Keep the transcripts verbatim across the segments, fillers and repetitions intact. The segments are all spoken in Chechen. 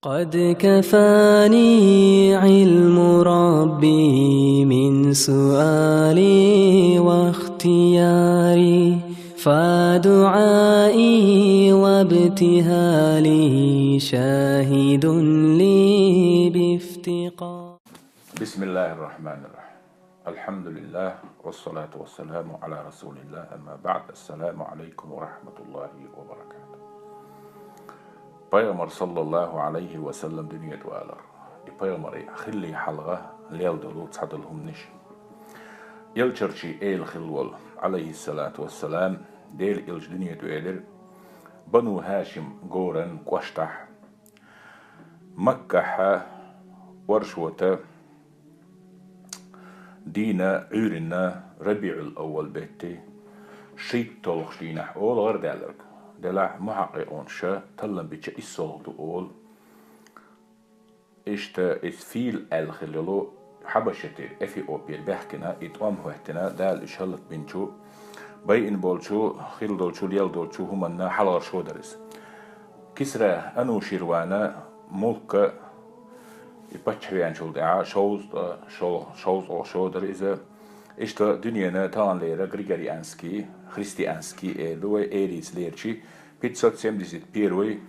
قد كفاني علم ربي من سؤالي واختياري، فدعائي وابتهالي شاهد لي بافتقار. بسم الله الرحمن الرحيم. الحمد لله والصلاة والسلام على رسول الله، أما بعد. السلام عليكم ورحمة الله وبركاته. Пайхамар саллаллаху алейхи ва саллам дуьнен тӀа валар. И пайхамар хиллий хьалха лел долу цхьадолу хӀуманаш. Элчанчий эла хилла волу, алейхиссалату вассалам, Делан элча дуьнен тӀа велира Бану Хашим говран кӀоштахь. Маккахь оршота дийнан Ӏуьйранна РабиӀул-Аввал бетте шийтталгӀачу дийнахь олу гӀарадаьлларг. Делахь мухьакъикъунаша таллам бича иссолгӀа ду олу. Иштта иза фийла аьлла хилла йолу Хьабашатера, Эфиопера баьхкина, и тӀом хӀоьттина, Дала уьш хӀаллакбинчу, байина болчу, хилла долчу, лела долчу хӀуманна хьалхара шо дара иза. Кисра Ануширвана мулка и паччахь веанчул тӀаьхьа шовзткъа шо, шовзткъа шо дара иза. Иштта дуьненан таханлера григорианский, христианский эр ду вай, эрица лерчи, пятьсот семьдесят первый,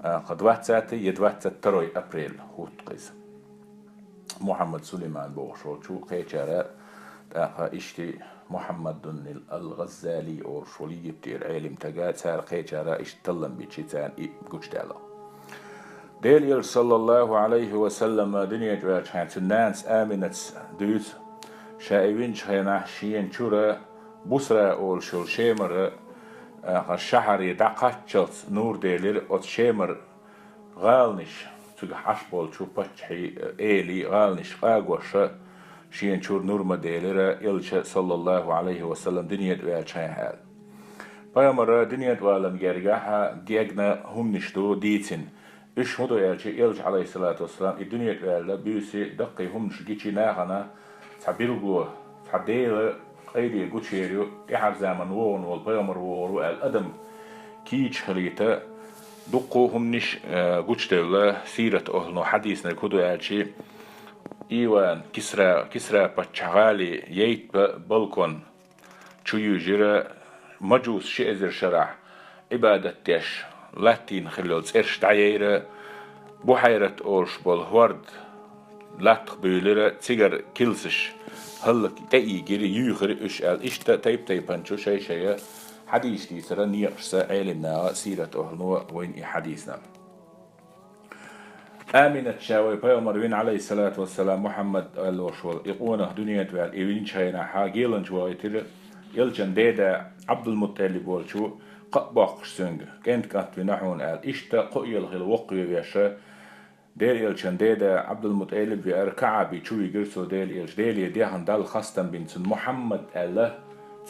а, кху двадцатый я двадцать второй апрель хӀутту иза. Мухьаммад Сулейман бохуш волчу кхечара, тӀаккха иштта Мухьаммадуннил ал-ГӀаззали олуш волу Египтера Ӏелим тага, цара кхечара иштта таллам бичи царна и гучудаьлла. Делан элча саллаллаху алейхи ва саллама дуьнен чу ваьлчахьана цуьнан нанас Аминатс дуьйцу, ша и винчу хенахь шена чуьра Бусра олуш йолу Шемара, а, шахьаре дӀакхаччалц нур делира оцу Шемара гӀаланаш, цигахь Ӏаш болчу паччахьий, эли гӀаланаш къагоша шена чуьра нур ма делира элча саллаллаху алейхи ва саллам дуьнен тӀа ваьлчахьана аьлла. Пайхамара дуьнен тӀа валарна гергахь дегна хӀуманаш ду дийцина. Уьш хӀун ду аьлча, элча, алейхиссалату вассалам, и дуьнен тӀа ваьлла буьйса даккхий хӀуманаш гичи нахана цхьа билгало, цхьа Делан къайле гучуер ю, тӀаьхьара заман вогӀун волу пайхамар вогӀур ву аьлла адам кийча хилийта, дуккха хӀуманаш, э, гучуделла сират ахӀлуно. Хьадийцинарг хӀун ду аьлча, Иван Кисра, Кисра паччахь гӀали яйтта балкон чу юьйжира, мажус ши эзар шарахь Ӏибадат деш латтийна хилла йолу цӀераш дӀаяйра, Бухьайрат олуш болу хӀорда латтах буьйлира, цигара килсаш хӀаллак тӀеийгира, юьйхира уьш аьлла. Иштта тайп-тайпанчу шай-шайа хьадийс дийцара некъашца Ӏелим наха, сират ахӀлуно вайна и хьадийцина. Аминат ша вай пайхамар вина, алейхиссалату вассалам, Мухьаммад аьллош волу и къонах дуьнен тӀа ваьлла, и винчу хенахьа геланча вахийтира элчан деда Ӏабдулмутталиб волчу, кхаъ боккхуш цуьнга, кӀентан кӀант вина хьуна аьлла. Иштта кхоъ ела хила воккхаве веша, Делан элчан деда Ӏабдулмутталиб веара, КаӀби чу вигира цо Делан элча, Деле дехна Далла хастам бина цунна Мухьаммад аьлла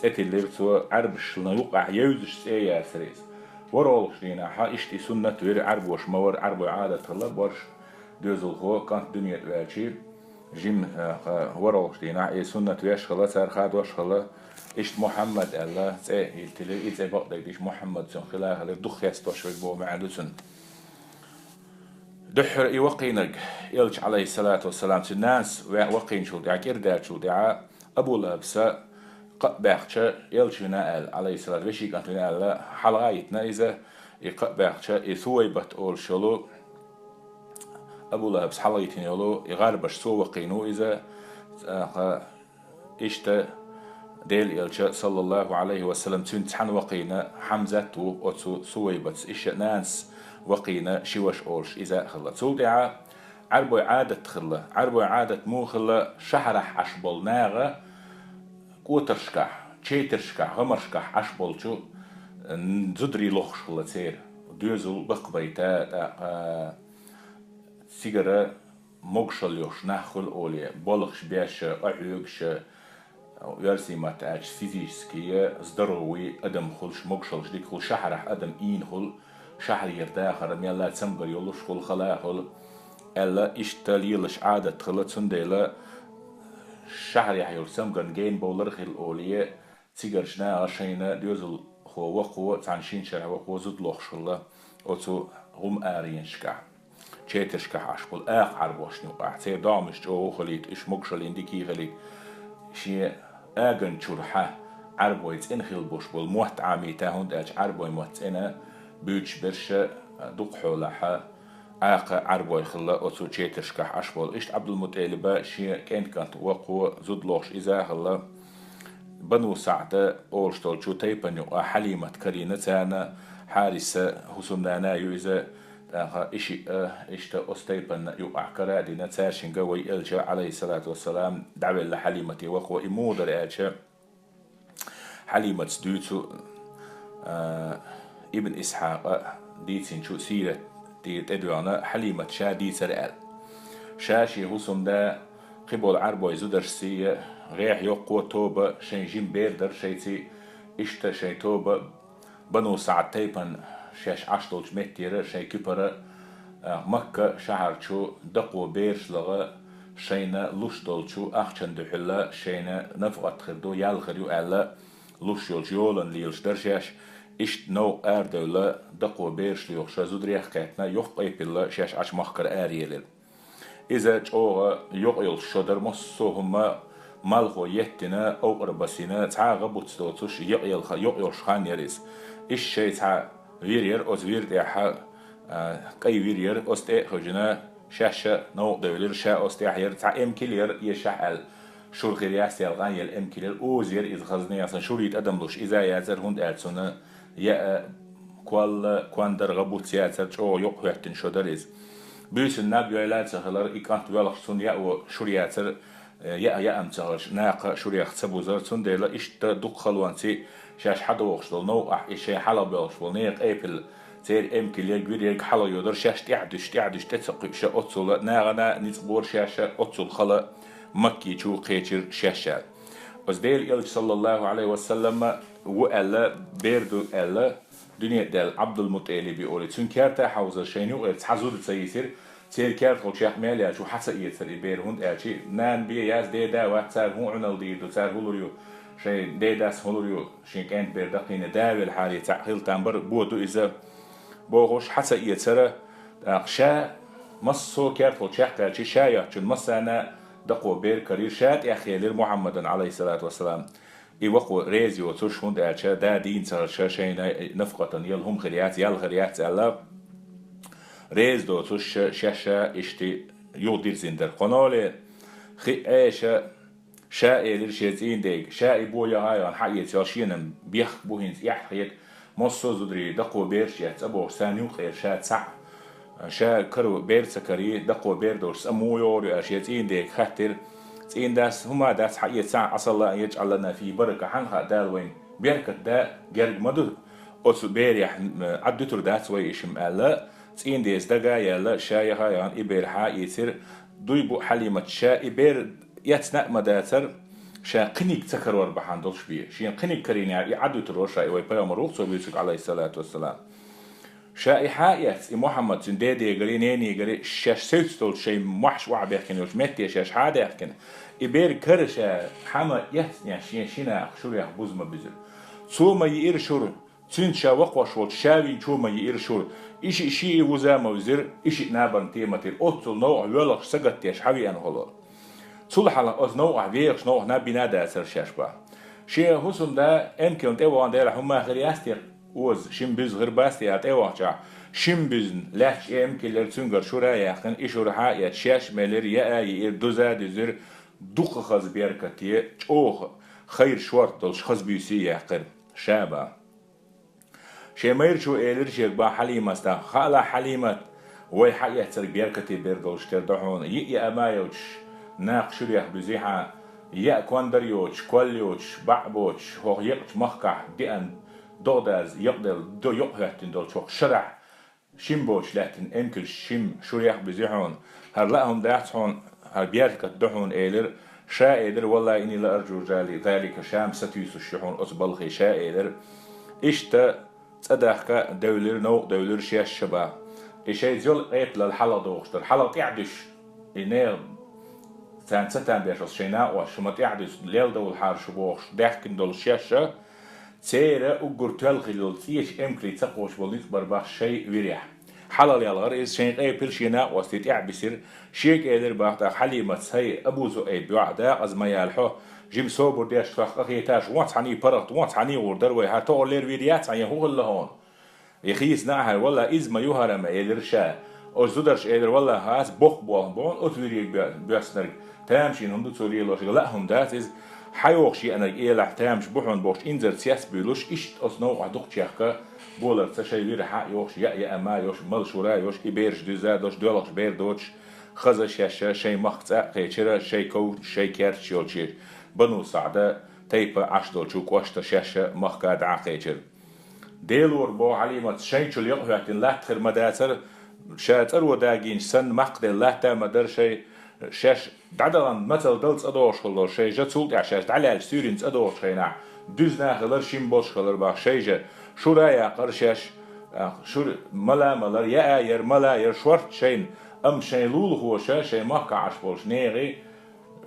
цӀе тиллира цо, Ӏарбашна юкъахь евзаш цӀе яцара иза. ВорхӀалгӀачу дийнахьа иштта и суннат вира, Ӏарбоша ма вара, Ӏарбой Ӏадат хилла, борш доьзалхо, кӀант дуьнен тӀа ваьлчи, жим, а, кха, ворхӀалгӀачу дийнахь и суннат веш хилла, цара хадош хилла, иштта Мухьаммад аьлла цӀе тиллира, и цӀе бакъдерг дича Мухьаммад цуьнан хила хилира, дукха хестош верг боху маьӀна ду цуьнан. Дуьххьара и вакхийнарг, элча, алейхиссалату вассалам, цуьнан нанас ве-, вакхийначул тӀаьхьа, кӀирдаьллачул тӀаьхьа, Абу ЛахӀабса кхаъ баьхча, элча вина аьлла, алейхиссалату, вешин кӀант вина аьлла, хьалха а йитина иза, и кхаъ баьхча, и Сувайбат олуш йолу, Абу ЛахӀабс хьалха йитина йолу, и гӀарбаш, цо вакхийна ву иза, тӀаккха иштта Делан элча, саллаллаху алейхи ва саллам, цуьнца цхьаьна вакхийна Хьамзат ву оцу Сувайбатс, иштта нанас вакхийна ши ваша олуш иза а хилла. Цул тӀаьхьа Ӏарбой Ӏадат хилла. Ӏарбой Ӏадат муха хилла, шахьарахь Ӏаш болу наха кӀотаршкахь, чейтаршкахь, гӀамаршкахь Ӏаш болчу, м, зударий лохуш хилла церан. Доьзал баккхийта, тӀаккха цигара могушалла йолуш нах хуьлу олий, болхаш беш, къахьоьгуш, оьрсийн маттахь аьлча, физически здоровый адам хуьлуш, могушаллаш дика хуьлу, шахьарахь адам ийна хуьлу, шахьарера дахар мелла цамгар йолуш хуьлу, хала хуьлу аьлла, иштта лелаш Ӏадат хилла, цундела шахьарехь йолу цамгарна генабовлар а хилла олий, цигарчу наха шайна доьзалхо воккхо, цхьана шина шарахь воккхо зуда лохуш хилла оцу гӀум-аренашкахь. четаршкахь Ӏаш болу акха Ӏарбошна юкъахь, церан догӀмаш чӀогӀа хилийта, уьш могушаллин дика хилийта, шен аганчуьра хьа Ӏарбой цӀена хила болуш болу мотт Ӏамийта, хӀунда аьлча Ӏарбой мотт цӀена буьйцуш берш дукха хьолахь акха Ӏарбой хилла оцу четаршкахь Ӏаш болу. Иштта Ӏабдулмуталиба шен кӀент-кӀант, воккхо, зуда лохуш иза а хилла. Бану СаӀда олуш долчу тайпана юкъа Хьалимат карийна царна, Хьариса хӀусамнана ю иза, тӀаккха и шиъ, иштта оцу тайпана юкъахь кара а дина, цаьршинга вай элча, Ӏалайхиссалату вассалам, дӀавелла Хьалимате воккхо. И муха дара аьлча, Хьалиматс дуьйцу, а, Ибн Исхьакъа дийцинчу сирате тӀедоьгӀна Хьалимат ша дийцар аьлла. Ша шен хӀусамда кхиболу Ӏарбой зударшций гӀехь йоккхо тоба, шайн жима бер дара шайций, иштта шайн тоба Бану СаӀд тайпана шаьш Ӏаш долчу меттера шайн куьпара, а, Макка шахьарчу дакхо бераш лаха, шайна луш долчу ахчан дуьхьала шайна нафакъат хир ду, ял хир ю аьлла, луш йолчу йолана лелаш дара шаьш. Иштта новкъа арадевлла, дакхо бераш лоьхуш зударех а кхаьчна, йоккха эпилла шаьш Ӏачу махкара араелира. Иза чӀогӀа йокъа йолуш шо дара, массо а хӀума малхо еттина, овкъар басина, цхьа а гӀа буц доцуш, йокъа йолуш хан яра иза. Иштта шайн цхьа вир яра, оцу вир тӀехь, а, кӀай вир яра, оцу тӀе а хевшина, шаьш а новкъа девлира, ша оцу тӀехь яра, цхьа эмкил яра, ешахь аьлла, шура хир яц аьлла къанъелла эмкил яра, уза яра иза хазна, ясна шурий тӀадам луш иза яцара, хӀунда аьлча цунна яа, колла, кондар, гӀа буц яцара, чӀогӀа йокъа хӀоьттина шо дара иза. Буьйсанна наб йойла а ца хилар, и кӀант воьлхуш цунна яа шура яцара, яа яам ца хилча, накха шурех ца бузара, цундела иштта дукха халонций шаьш хьадохуш долу новкъахь и шайн хьалха боьлхуш болу нехан къепилла, церан эмкил ерг, вир ерг хьалха йодара, шаьш тӀаьхьа дуьсуш, тӀаьхьа дуьсуш тӀе ца кхуьуш, оццул нахана ницкъ бора шаьш, оццул хала Маккичу кхечира шаьш. Оцу Делан элча, саллаллаху Ӏалайхи ва саллама, ву аьлла, бер ду аьлла, дуьне тӀе даьлла Ӏабдулмуталиби олий. Цуьнан керта а хьовзара шайна юкъера цхьа зуда ца йисира, церан кертахула чекх мел яьлча хьа ца эцара и бер, хӀунда аьлча нана бен яц, деда вац, цара хӀун Ӏуналла дийр ду, цара хӀун лур ю, шайн дедас хӀун лур ю, шен кӀентан бер даккхийна, да велахьара цхьаъ хила там бара, бо ду иза, бохуш хьа ца эцара, тӀаккха ша массо а кертахула чекхъяьлча, ша йоцчунна массарна дакхо бер карийра, ша тӀехъелира Мухьаммадан, Ӏалайхиссалату вассалам. И вакхо реза йоцуш, хӀунда аьлча да дийна ца хилча, шайна нафакъатан яла хӀума хир яц, ял хир яц аьлла, реза доцуш ша, шаьш а иштта юхадирзина дара. Кхуноле хи Ӏеша, ша элира шен цӀийнан дега, ша и бо яха а йоьхна хьаэца йолу шена бехк бу хӀинца эхь хета, массо а зударий дакхо бераш эцна цӀа бохуш, царна юкъера ша цхьаъ, ша каро бер ца карий, дакхо бер долуш цӀа муха йогӀур ю аьлла шен цӀийнан дега хаьттира. ЦӀийнан дас: «ХӀума дац, хьаэца цхьаъ, Ӏасалла ян яджӀаллана фийхӀи барака, хьан хаьа Дала вайна беркат да, герга ма ду, оцу берехь, м, Ӏад дуьтур дац вай иша-м», аьлла, цӀийнан деза дага а яьлла, ша яха а йоьхна и бер хьаийцира. Дуй бу Хьалимат, ша и бер эцна а ма дацара, ша кхиниг ца карор бахьана долуш бен. Шена кхиниг карийна и Ӏад дуьтур вара ша, и вай пайхамар ву-кх цо вуьйцург, Ӏалайхиссалату вассалам. Ша и хьаэцна, и Мухьаммад цуьнан дедегари, ненегари, шаьш севцаш долчу шайн мохьаш охьабехкина йолчу метте шаьш хьадаьхкина, и бер кара ша хьа ма эцнехь, шен ши накха шурех буза ма буьзира. Цо ма йиира шура, цуьнца ша вакхош волчу ша вийначо ма йиира шура, и шиъ шиъ вуза а ма вуьзира, и шиъ набарна тӀе ма тира, оццул новкъахь воьлхуш сагатдеш хьавеана хӀоло. Цул хьалха оцу новкъахь вехаш новкъа наб йина а дацара шаьш бах. Шен хӀусамда эмкална тӀевахана делахь, хӀумма хир яц те, оза шин буьзна хир бац те аьлла тӀевахчахь, шин буьзна лаьтташ и эмкал яра цуьнгара шура а яьккхина, и шура хьаэцна шаьш а мелира, яа а йиира, дуза а дуьзира, дукха хаза беркате, чӀогӀа хайр шорта долуш хаза буьйса а яьккхира ша бах. Шен майрачо элира шега бах Хьалимас тӀаккха: «Хаалахь, Хьалимат, вай хьаэцнарг беркате бер долуш тера ду хьуна. Йиъ яа ма йоцуш, накха шурех буьзи хьан, яа кондар йоцуш, кол йоцуш, баӀ боцуш, хӀокху екъачу махкахь деана догӀа даза якъаделла, до-, йокъа хӀоьттина долчу хӀокху шарахь шин боцуш лаьттина эмкалш шин шурех буьзи хьуна. ХӀара лаа хӀума дац хьуна, хӀара беркат ду хьуна», — элира. Ша элира: «Валлахи, инни ла аржу зали-, залика, ша-м сатуьйсуш ю хьуна оцу балхе», — ша элира. Иштта цӀа дахка девлира, новкъа девлира шаьш ша бах. И шайн зел къепалалла хьалха дохуш дара. Хьалха тӀаьхьа дуьсуш, и нехан царна ца там беш оцу шайн накъоша, шу ма тӀаьхьа дуьсу, лелдовлахьара шу бохуш, даьхкина долу шаьш ша, церан уггар тоьлла хилла йолу цӀечу эмкале ца кхочуш болу ницкъ бара бах шайн вирехь. Хьалал ялгӀара иза, шайн къепил шен накъостий тӀехьа бисира. Шега элира бах тӀаккха Хьалимата: «ХӀай, Абу Зуайб йоӀ, дакъаза ма яла хьо, жима собар деш тхох къахеташ, вон цхьаний паргӀат, вон цхьаний гӀур дара вай, хӀара тохар лер вийр яц хьан, е хӀун хилла хьона?» И хийцина ахьар: «Валла, иза ма ю хӀара», — ма элира ша. Оцу зударша элира: «Валла, хӀац, боккха болх бу хьуна оцу вире бе-, боьссинарг. Тамашийна хӀума ду цо лелош, лаа хӀума дац иза. ХьайогӀуш еанарг элахь тамаш бу хьуна», — бохуш, инзарца цец буьйлуш, иштта оцу новкъахь дукха чехка боларца шайн вира хьа а йохуш, яа-яа ма йохуш, мала шура йохуш, и бераш дуьзза а долуш, доьлхуш бер доцуш, хаза шаьш шайн махка цӀа а кхечира, шайн ков, шайн керташ йолчу Бану СаӀда тайпа Ӏаш долчу кӀоштара шаьш махка дӀа а кхечира. Делора, боху Хьалимата, шайн чул якъа хӀоьттина латта хир ма дацара, ша цӀаро дагийначу санна, маккха делла латта а ма дара шайн, шаьш дӀадахана мацалла дала цӀа догӀуш хилла долу шайн жа, цул тӀаьхьа шаьш дӀалаьллачу суьйрина цӀа догӀучу хенахь, дуьзна а хилар, шина болуш а хилар бах шайн жа. Шура а яккхара шаьш, а, шура мала а малара, яа а яра, мала а яра шортта шайна, амма шайн лулахоша, шайн махкахь Ӏаш болчу нехан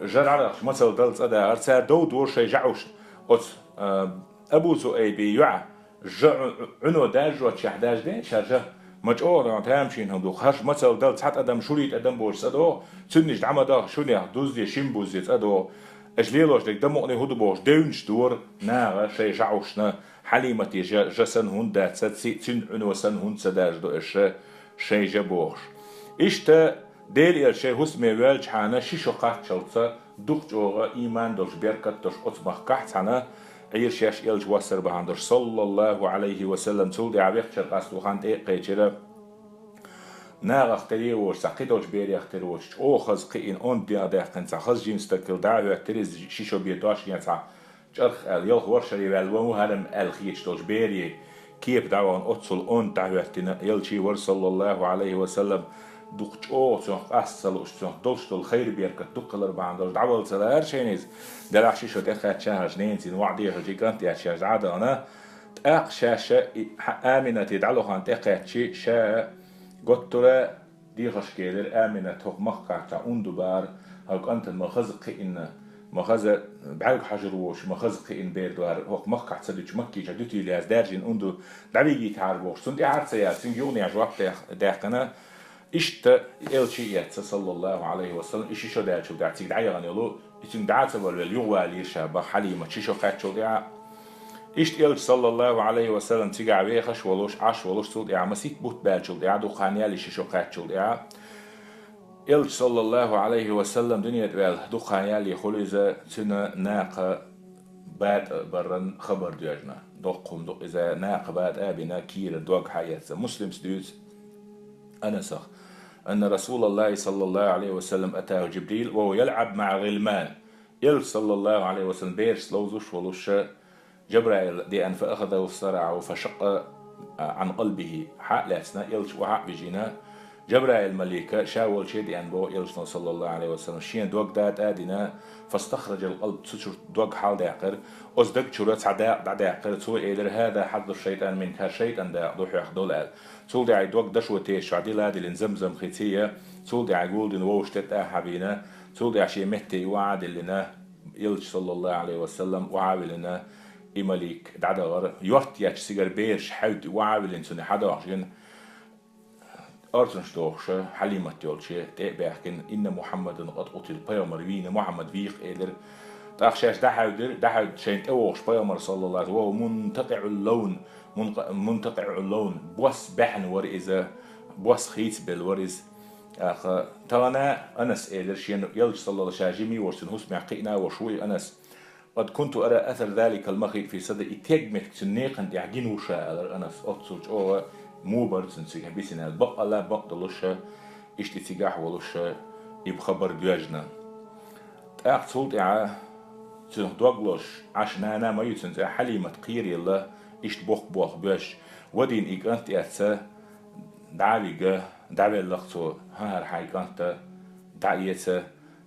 жа дӀадахча мацалла дала цӀа дахара, цара дов дора шайн жаӀушна. Оцу, а, Абу Зуайби йоӀа жа Ӏу-, Ӏу-, Ӏуьно даржочехь даьжден шаьш жа. Ма чӀогӀа, тамашийна хӀума ду, хӀорш мацалла дала цхьа тӀадам, шурий тӀадам боцуш цӀа догӀу, цуьннаш дӀа ма даха, шунех дуззе, шин буззе цӀа догӀу. Аша лелош дерг дан мукъане хӀун ду бохуш, девнаш дора наха шайн жаӀушна, Хьалимате жа, жа санна хӀунда дац, ци-, цуьнан Ӏуьно санна хӀунда ца даржадо аша шайн жа бохуш. Иштта Делан элча шайн хӀусаме воьллачхьана ши шо кхаччалца дукха чӀогӀа ийман долуш, беркат долуш оцу махкахь цхьаьна Ӏийра шаьш элча воссар бахьана долуш, саллаллаху Ӏалайхи ва саллам. Цул тӀаьхьа вехачара къаста вахана тӀе а кхечира. Нахах тера а воцуш, цхьа кхидолчу берех тера воцуш, чӀогӀа хаза кхиъна, онда дегӀ даьккхина цхьа хаза жима стаг хилла дӀа а хӀоьттира иза, ши шо бен дош ен цхьа чӀарх аьлла, ялх ворхӀ шаре ваьлла ван ву хӀара-м аьлла хеташ долчу бере кепа дӀавахана, оццул онда дӀахӀоьттина элчий вара, саллаллаху Ӏалайхи ва саллам. Дукха чӀогӀа цунах къаста ца лууш, цунах долуш долу хайр-беркат дукха хилар бахьана долуш, дӀавала ца лаьара шайна иза. Делахь ши шо тӀекхаьчча, хӀара ненцина воӀ дехачу и кӀант эцча, шаьш дӀа а дахана, тӀаккха шаьш и хьа-, Аминате дӀалохана тӀекхаьччи, ша готтура, дехаш кхелира Аминат: «ХӀокху махкахь цхьа унду бара, хьан кӀантана ма хаза кхиъна, ма хаза бӀаьрг хьажур воцуш, ма хаза кхиъна бер ду хӀара, хӀокху махкахь ца дуьтуш, Маккича дуьтийла яц даьржина унду дӀавигийта хьара», — бохуш. Цунна тӀаьхьара ца яьлла, цуьнга юханехьа жоп даьккхина. Иштта элчий а эцна, саллаллаху Ӏалайхи ва саллам, и ши шо даьллачул тӀаьхьа цига дӀаяхана йолу, и цуьнга дӀа а ца валавелла, юхавалийра ша бах Хьалимат ши шо кхаьччул тӀаьхьа. Иштта элча, саллаллаху Ӏалайхи ва саллам, цигахь вехаш а волуш, Ӏаш а волуш, цул тӀаьхьа масийтта бутт баьллачул тӀаьхьа, дукха хан яллий ши шо кхаьччул тӀаьхьа, элча, саллаллаху Ӏалайхи ва саллам, дуьнен тӀе ваьлла дукха хан яллий хуьлу иза, цуьнан накха батӀа баран хабар доьжна. Доккха хӀума ду иза, накха батӀа а бина, кийра дог хьаэцна. Муслимс дуьйцу, Анасах: «Анна Расулаллахи, саллаллаху Ӏалайхи ва саллам, атаху Джибрил, ва хува ялӀабу маӀа гӀилман». Элча, саллаллаху Ӏалайхи ва саллам, берашца ловзуш волуш, Джабраил деана, фа ахазаху сарӀу фа шакъа Ӏан къалбихи. Хьа а лаьцна, элча охьа а вижина, Джабраил малика ша волче деана боху элчано, саллаллаху Ӏалайхи ва саллам, шен дог датӀа а дина, фастахраджал къалб, цу чуьра дог хьалдаьккхира, оцу даг чуьра цхьа дакъа дӀадаьккхира, цо элира: «ХӀаза хьаззу шайтӀан минка, хӀара шайтӀан дакъа ду хьоьх долу», — аьлла. Цул тӀаьхьа и дог дашо тешаш дила а диллина, Замзам хи ца я, цул тӀаьхьа гулдина вовшашна тӀе тӀаьхьа бийна, цул тӀаьхьа шен метте и охьа а диллина, элча, саллаллаху Ӏалайхи ва саллам, охьа а виллина, и малик дӀадахара. Йорта ечу цигара бераш хьаьвда, и охьа а виллина, цунна хьадохуш гина, орцанаш дохуша, Хьалимат йолче тӀе а баьхкина: «Инна Мухьаммадан къад къутил», пайхамар вийна, Мухьаммад вийна, элира. ТӀаккха шаьш дӀахьаьвдира, дӀахьаьвда шайна тӀевогӀуш пайхамар, саллаллаху Ӏалайхи ва саллам, ваху мунтакъиӀул лаун, мункъа-, мунтакъиӀул лаун, бос баьхьна вара иза, бос хийцабелла вара иза. ТӀаккха тахана Анас элира шена, элча, саллаллаху, ша жимий волуш, цуьнан хӀусамехь кхиъна а волуш ву и Анас. «Къад кунту ара асар заликал махи фи садри», и тега меттиг цуьнан некхан тӀехь гина ву ша, аьлла Анас. Оццул чӀогӀа муха бара цуьнан цигахь бисина аьлла. Бакъалла бакъ долуша, иштта и цигахь волуша, и хабар доьжна. ТӀаккха цул тӀаьхьа цуьнах дог лозуш Ӏаш нана ма ю цуьнан цӀе, Хьалимат кхераелла, иштта боккха болх боьжча, вадийна и кӀант эцна, дӀа а вига, дӀавелла-кх цо: «ХӀан, хӀара хьайн кӀант дӀаэца,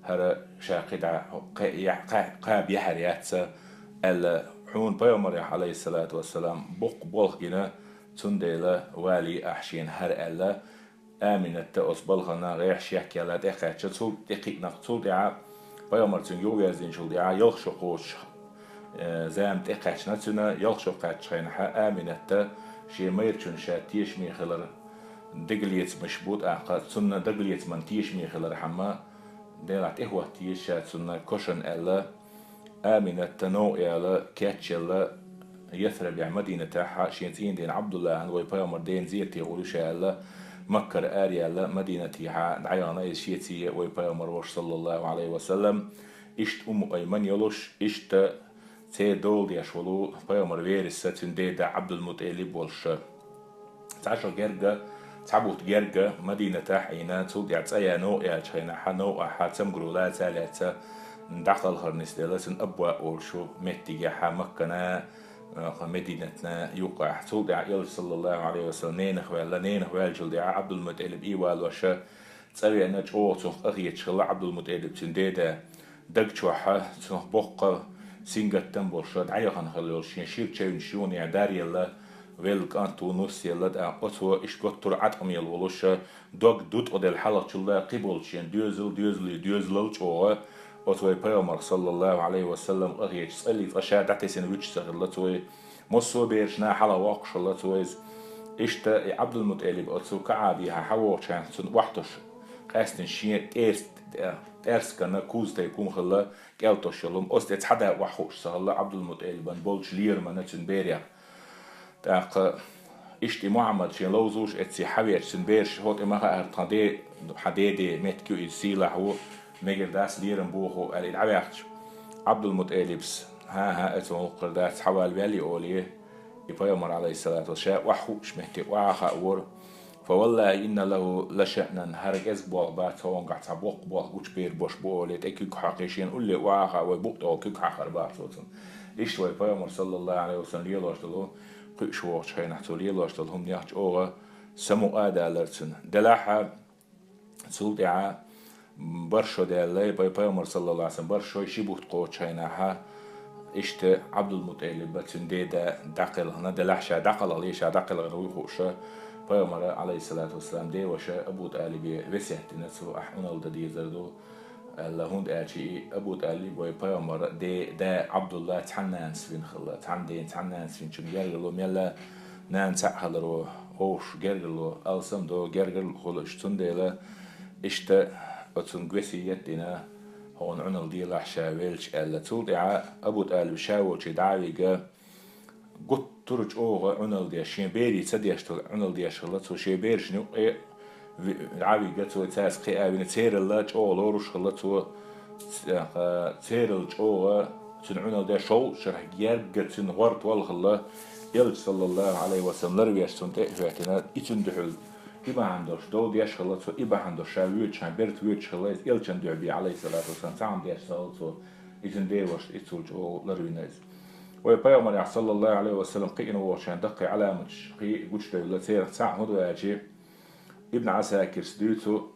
хӀара ша кхидӀа кхе-, яхь-, кхаь-, кхаба яхьар яц», — аьлла, хьуна пайхамарехь, Ӏалайхиссалату вассалам, боккха болх гина, цундела валий ахь шена хӀара, аьлла. Аминатта оцу балхана гӀехьа шекъяьлла тӀекхаьчча, цул тӀекхиънарг, цул тӀаьхьа пайхамар цуьнга юхаверзинчул тӀаьхьа ялх шо кхочуш, э, зама тӀекхаьчна цуьнан. Ялх шо кхаьччу хенахь Аминатта шен майрачун ша тешаме хилар дагалецамаш бу тӀаккха, цунна дагалецаман тешаме хилархьама, Делахь тӀехӀотта еза ша цунна кошан аьлла, Аминатта новкъа яьлла, кечъелла, Ясрибехь Мадинатехь шен цӀийнан дена Ӏабдуллахьан вай пайхамар дена зерате гӀур ю ша аьлла, Маккара араяьлла, Мадинатехьа дӀаяхана иза шеца вай пайхамар воша, саллаллаху Ӏалайхи ва саллам. Иштта Умму Айман йолуш, иштта церан дола деш волу пайхамар верас цуьнан деда Ӏабдулмуталиб волуш. Цхьа шо герга, цхьа бутт герга Мадинатехь Ӏийна, цул тӀаьхьа цӀа ян новкъа яьллачу хенахьа, новкъахьа цамгаро лаца а лаьцна, дӀакхалхар нисделла цуьнан Абваъ волчу меттигехьа Маккана, а, Мадинатна юккъехь. Цул тӀаьхьа Элча, саллаллаху Ӏалайхи ва саллам, ненах ваьлла, ненах ваьллачул тӀаьхьа Ӏабдулмуталиб и валоша, цӀа веана чӀогӀа цунах къахеташ хилла Ӏабдулмуталиб цуьнан деда. Даг чохьа цунах боккха сингаттам болуш дӀаяхана хилла йолуш, шен шира чевнаш юханехьа даръелла, велла кӀант ву, нус елла, тӀаккха оцо иштта готтура Ӏаткъамел волуш, дог дуткъаделла хьалхачул а кхиболчу шен доьзал, доьзале доьзалал чӀогӀа оцу вай пайхамарх, саллаллаху Ӏалайхи ва саллам, къахеташ цкъа а, цкъа ша дӀатесина вуьтуш ца хилла цо. Массо а берашна хьалха воккхуш хилла цо иза. Иштта и Ӏабдулмуталиб оцу КаӀбехьа хьавогӀучу хенахь цунна охьатосуш, къаьстина шен тӀерс-, тӀаьрсигана кузтай кума хилла, кӀел тосуш йолу хӀума, оцу тӀе цхьа а да охьахууш ца хилла Ӏабдулмуталибан болчу лерамана цуьнан берех. ТӀаккха иштта и Мухьаммад шен ловзуш эцци хьавеача, цуьнан бераш: «ХӀотӀе ма хаьара, тхан де-, хьан деде меттиг ю иза, сийлахь ву, мегар дац лерам боху», — аьлла, и дӀаваьхча, Ӏабдулмуталибс: «ХӀан-хӀа, эцо гӀуллакх хир дац, схьавала ваьлла», — олий, и пайхамар, Ӏалайхиссалату вассалам, ша охьахууш метте охьа а хаавора. «Фа валлахи инна лаху лашаънан, хӀара кӀезиг болх бац, хӀокхунгахь цхьа боккха болх гучубер болуш бу», — олий, тӀе куьг хьокхий, шена улле охьа а хаавой, букъ тӀехула куьг хьахар бах цо цунна. Иштта вай пайхамар, саллаллаху Ӏалайхи ва саллам, лелош долу, кхуьуш вогӀучу хенахь цо лелош долу хӀуманех чӀогӀа самукъа а далара цуьнан. Делахь а, цул тӀаьхьа бархӀ шо даьлла, вай пайхамар, саллаллаху Ӏалайхи ва саллам, бархӀ шо, ши бутт кхочучу хенахьа, иштта Ӏабдулмуталиба цуьнан деда дӀакхелхина, делахь ша дӀакхалхале, ша дӀакхелхина вуй хууш, пайхамара, Ӏалайхиссалату вассалам, деваша Абу ТӀалибе весет дина цо: «Ахь Ӏуналла дан дезар ду», — аьлла, хӀунда аьлча и Абу ТӀалиб вай пайхамара де-, да Ӏабдулла цхьана нанас вина хилла, цхьана дена, цхьана нанас винчун гергарло мелла нана цхьаъ хиларо, вовшах гергарло алсам до, гергарло хуьлуш, цундела иштта оцунга весет дина, хьуна Ӏуналла делахь ша велча аьлла. Цул тӀаьхьа Абу ТӀалиб ша волчу дӀа а вига, гуттара чӀогӀа Ӏуналла деш, шен берийн ца деш долу Ӏуналла деш хилла цо, шен берашна юккъе ви-, дӀа а вига цо, цаьрца кхиа а вина, цералла чӀогӀа лоруш хилла цо, ц-, а, цералла чӀогӀа цуьнан Ӏуналла деш, шовзткъа шарахь гергга цуьнан гӀорта валла хилла, Элча, саллаллаху Ӏалайхи ва саллам, ларвеш цунна тӀе а хӀоьттина, и цуьнан дуьхьал и бахьана долуш дов деш хилла цо, и бахьана долуш ша воьдучу хенахь берта воьдуш хилла иза, Элчан дуьхьа бен, Ӏалайхиссалату вассалам, цхьа хӀума деш ца хилла цо, и цуьнан девашна и цул чӀогӀа ларвина иза. Вай пайхамарехь, саллаллаху Ӏалайхи ва саллам, кхиъна вогӀучу хенахь даккхий Ӏаламаташ кхин а гучудевлла, церах цхьаъ хӀун ду аьлча, Ибн Ӏасакирс дуьйцу,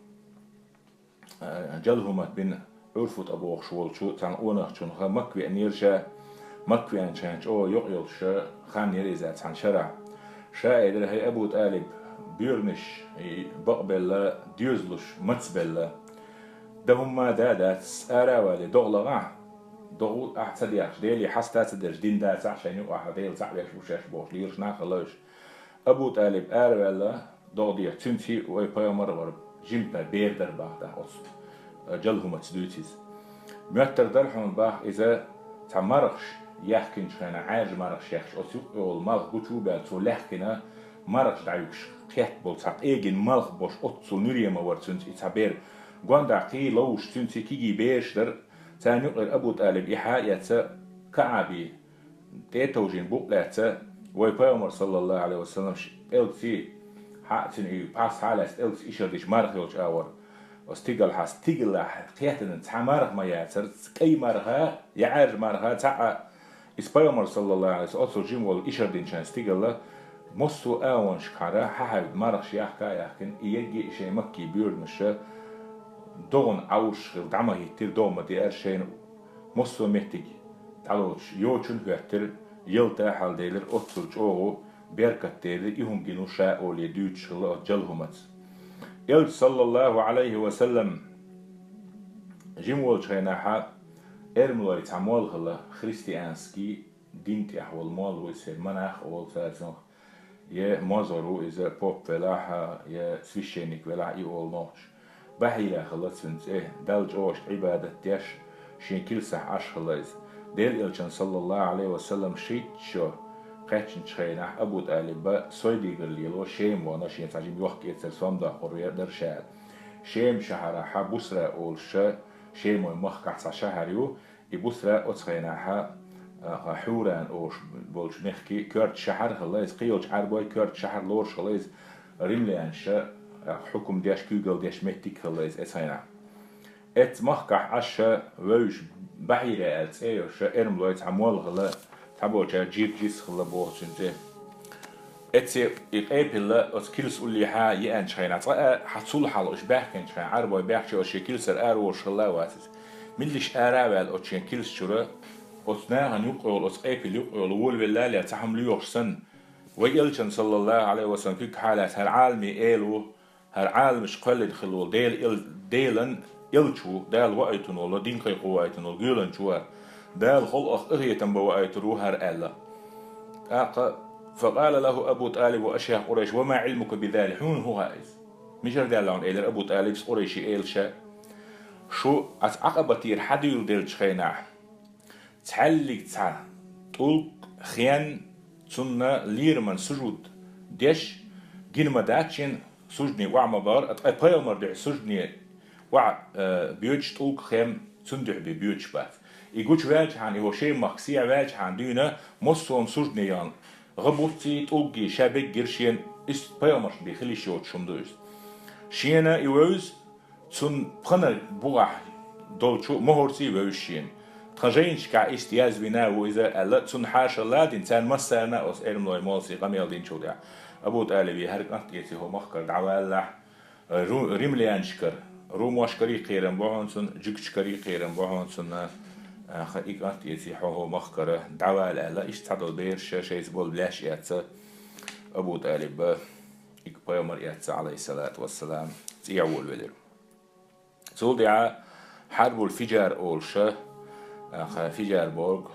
а, Джалхумат бин Ӏурфут а бохуш волчу цхьана къонахчунах Макка веанера ша, Макка веанчу хенахь чӀогӀа йокъа йолуш хан яра иза цхьана шарахь. Ша элира: «ХӀай Абу ТӀалиб, боьранаш, и, бакъбелла, доьзалш мацбелла. Дан хӀумма а дац, ара а валий, догӀа лахахь, догӀа ахь ца дехча, Деле хьаста а ца делча, дин дацахь шайна юкъахь, Дела цхьаъ веш ву шаьш», — бохуш лелаш нах а хилла уьш. Абу ТӀалиб араваьлла, догӀа дехча, цуьнца и вай пайхамар а вара, жимма бер дара бах тӀаккха оцу, э, Джалхуматца дуьйцу иза. Моьттар дара хьуна бах иза, цхьа мархаш яхкинчу хенахь, Ӏаьржа мархаш яхкаш, оцу юккъе волу малх гучу а баьлла, цо лаьхкина мархаш дӀаюьгуш, кхетта болу цхьа къегина малх болуш, оццул нуьре ма вара цуьнца и цхьа бер. Гондахь кхин ловзуш цуьнца и кегий бераш дара, царна юкъера Абу ТӀалиб и хьа а эцна, КаӀбе тӀе а товжийна букъ лаьцна, вай пайхамар, саллаллаху Ӏалайхи ва саллам, ш-, пӀелгций, хьа а цуьнан и пхьарс хьа а лаьцна, пӀелгций ишар дича марха йолчу агӀор. Оцу стигалхьа, стигалахь кхетанан цхьа марха ма яцара, кӀай марха, я Ӏаьржа марха, цхьаъ а. Иза пайхамар, саллаллаху Ӏалайхи ва саллам, оццул жима волу ишар динчарна стигала, массо а агӀонашкахьара хьахьаьвда мархаш яхка а яхкина, и ерриге а шайн Маккин боьранаша догӀана Ӏовшуш хилла дӀа ма хӀиттира, догӀа ма деара шайна. Массо а меттиг дӀалоцуш, йочун хӀоьттира, ялта а хьаладелира, оццул чӀогӀа беркат делира, и хӀума гина ву ша олий дуьйцуш хилла оцу Джалхуматца. Элча, саллаллаху Ӏалайхи ва саллам, жима волчу хенахьа, эрмалойн цхьа молла хилла, христианский дин тӀехь волу молла ву иза, монах а олу цара цунах. е мозгӀар ву иза, поп велахь а, е священник велахь а, и олу нохчаша. Бахьира хилла цуьнан цӀе, Далла чӀогӀа Ӏибадат деш, шен килсахь Ӏаш хилла иза. Делан Элчанна, саллаллаху Ӏалайхи ва саллам, шийтта шо кхаьчначу хенахь Абу ТӀалиба сов дигар лело Шема вахана, шен цхьа жима йохк-эцар сом доккхур дара ша аьлла. Шема шахьарахь Бусра олуш, Шемойн махкахь цхьа шахьар ю, и Бусра оцу хенахь, а, Хьуран олуш болчу мехкан коьрта шахьар хилла иза, кхечу Ӏарбойн коьрта шахьар лоруш хилла иза, римлянаш, а, хьукум деш, куьйгалла деш меттиг хилла иза оцу хенахь. Эцу махкахь Ӏаш вевзаш, Бахьира аьлла цӀе йолуш, эрмалойн цхьа молла хилла, цхьаболчара Джирджис хилла боху цуьнан цӀе. Эццахь и къепилла оцу килс уллехьа еанчу хенахь, цкъа а хьан цул хьалха уьш баьхкинчу хенахь, Ӏарбой баьхча оцу шен килсара ара волуш хилла а вац иза. Милла иштта ара а ваьлла оцу шен килс чуьра, оцу нахана юккъехула, оцу къепилла юккъехула волавелла а лаьа цхьа хӀума лоьхуш санна, вай Элчанна, саллаллаху Ӏалайхи ва саллам, куьг хьалаца хӀара Ӏаламийн эла ву, хӀара Ӏаламаш кхоьллина хилла волу Дела эл-, Делан элча ву, Дала ваийтина волу, дин кхайкхо ваийтина волу гоьланча ву хӀара, Дала халкъах къинхетам бан ваийтур ву хӀара аьлла. ТӀаккха, факъала лаху Абу ТӀалиб ва ашайх Къурайш, ва ма Ӏилмука бизалик, хьуна хӀун хаьа иза? Мичара даьлла хьуна, элира Абу ТӀалибас Къурайшийн элаша. Шу оцу Ӏакъаба тӀера хьадуьйладелчу хенахь, цхьаьллиг цхьа тӀулг, хен, цунна лераман сужуд деш гина ма дац шена, суждане охьа ма бахара, ткъа пайхамар дуьхьа суждане охьа, э, боьдуш тӀулг, хен цунна дуьхьа бен боьдуш бац. И гучуваьлчахьана, и хӀокху Шема махка сехьаваьлчахьана дуьйна, массо а суждане яхана, гӀа буцций, тӀулггий ша беггира шена, иза пайхамаршна бен хила йиш йоцуш хӀума ду иза. Шена и вевза, цунна пханарг бухахь долчу мухӀарций вевза шена. Тхан жайнашкахь иштта язвина ву иза аьлла, цунна хьаша ладийна, царна массарна а оцу эрмалойн моллас и къамел динчул тӀаьхьа. Абу ТӀалибе: «ХӀара кӀант эций хӀокху махкара дӀавалалахь, ру-, римлянашкара, румошкарий кхерам бу хьуна цунна, жуьгташкарий кхерам бу хьуна цунна, а, ха-, и кӀант эций хьо хӀокху махкара дӀавала», аьлла, иштта цхьадолу бераш шайца болу лаьш эцна Абу ТӀалиба, и пайхамар эцна, Ӏалайхиссалату вассалам, цӀехьа волавелира. Цул тӀаьхьа Хьарбул Фижар олуш, а, ха-, фижар бохург